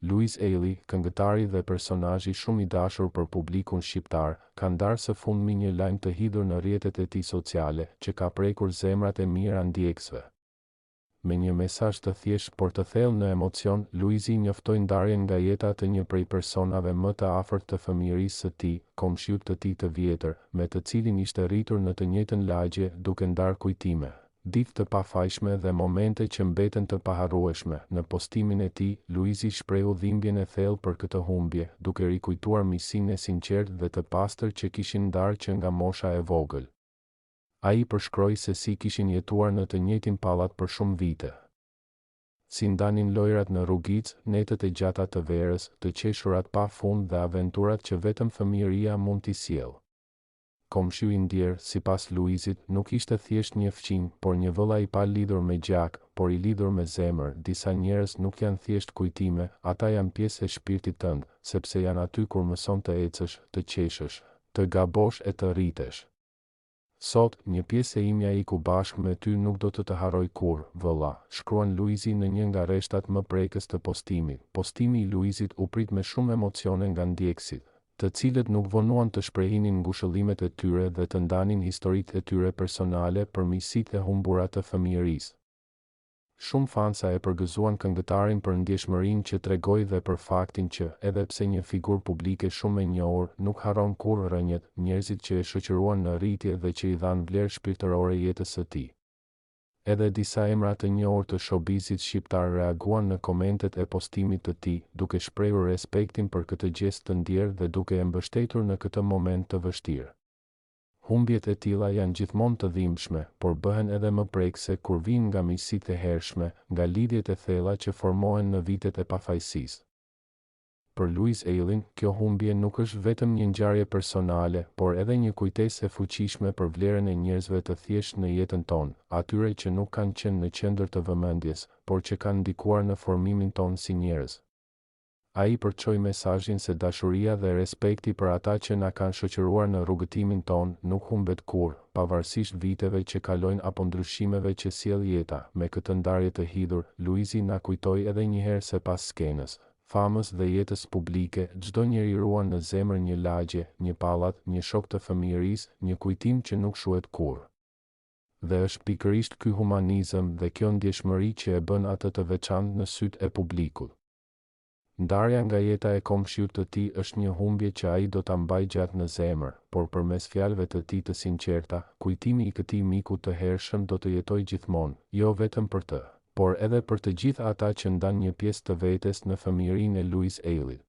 Luiz Ejlli, këngëtari dhe personazhi shumë i dashur për publikun shqiptar, ka ndarë së fundmi një lajm të hidhur në rrjetet e tij sociale, që ka prekur zemrat e mijëra ndjekësve. Me një mesazh të thjeshtë por të thellë në emocion, Luizi njoftoi ndarjen nga jeta të një prej personave më të afërt të fëmijërisë së tij, komshiut të tij të vjetër, me të cilin ishte rritur në të njëjtën lagje, duke ndarë kujtime, Ditë të pafajshme dhe momente që mbeten të paharrueshme. Në postimin e tij, Luizi shprehu dhimbjen e thellë për këtë humbje, duke rikujtuar miqësinë e sinqertë dhe të pastër që kishin ndarë që nga mosha e vogël. Ai përshkroi se si kishin jetuar në të njëjtin pallat për shumë vite. Si ndanin lojërat në rrugicë, netët e gjata të verës, të qeshurat pa fund dhe aventurat që vetëm fëmijëria mund t'i sjellë. Komshiu i ndjerë, sipas Luizit, nuk ishte thjesht një fqinj, por një vëlla i palidhur me gjak, por i lidhur me zemër. Disa njerëz nuk janë thjesht kujtime, ata janë pjesë e shpirtit tënd, sepse janë aty kur mëson të ecësh, të qeshësh, të gabosh e të rritesh. Sot, një pjesë e imja iku bashkë me ty nuk do të të harroj kurrë, vëlla, shkruan Luizi në një nga rreshtat më prekës të postimit. Postimi i Luizit u prit me shumë emocione nga ndjekësit, të cilët nuk vonuan të shprehinin ngushëllimet e tyre dhe të ndanin historitë e tyre personale për miqësitë e humbura të fëmijërisë. Shumë fansa e përgëzuan këngëtarin për ndjeshmërinë që tregoi dhe për faktin që, edhe pse një figurë publike shumë e njohur, nuk harron kurrë rrënjët, njerëzit që e shoqëruan në rritje dhe që i dhanë vlerë shpirtërore jetës së tij. Edhe disa emra të njohur të showbizit shqiptar reaguan në komentet e postimit të tij, duke shprehur respektin për këtë gjest të ndjerë dhe duke e mbështetur në këtë moment të vështirë. Humbjet e tilla janë gjithmonë të dhimbshme, por bëhen edhe më prekëse kur vijnë nga miqësitë e hershme, nga lidhjet e thella që formohen në vitet e pafajësisë. Për Luiz Ejllin, kjo humbje nuk është vetëm një ngjarje personale, por edhe një kujtesë e fuqishme për vlerën e njerëzve të thjeshtë në jetën tonë, atyre që nuk kanë qenë në qendër të vëmendjes, por që kanë ndikuar në formimin tonë si njerëz. Ai përçoi mesazhin se dashuria dhe respekti për ata që na kanë shoqëruar në rrugëtimin tonë nuk humbet kurrë, pavarësisht viteve që kalojnë apo ndryshimeve që sjell jeta. Me këtë ndarje të hidhur, Luizi na kujtoi edhe njëherë se pas skenës, famës dhe jetës publike, çdo njeri ruan në zemër një lagje, një pallat, një shok të fëmijërisë, një kujtim që nuk shuhet kurrë. Dhe është pikërisht ky humanizëm dhe kjo ndjeshmëri që e bën atë të veçantë në sytë e publikut. Ndarja nga jeta e komshiut të tij është një humbje që ai do ta mbajë gjatë në zemër, por përmes fjalëve të tij të sinqerta, kujtimi i këtij miku të hershëm do të jetojë gjithmonë, jo vetëm për të, por edhe për të gjithë ata që ndanë një pjesë të vetes në fëmijërinë e Luiz Ejllit.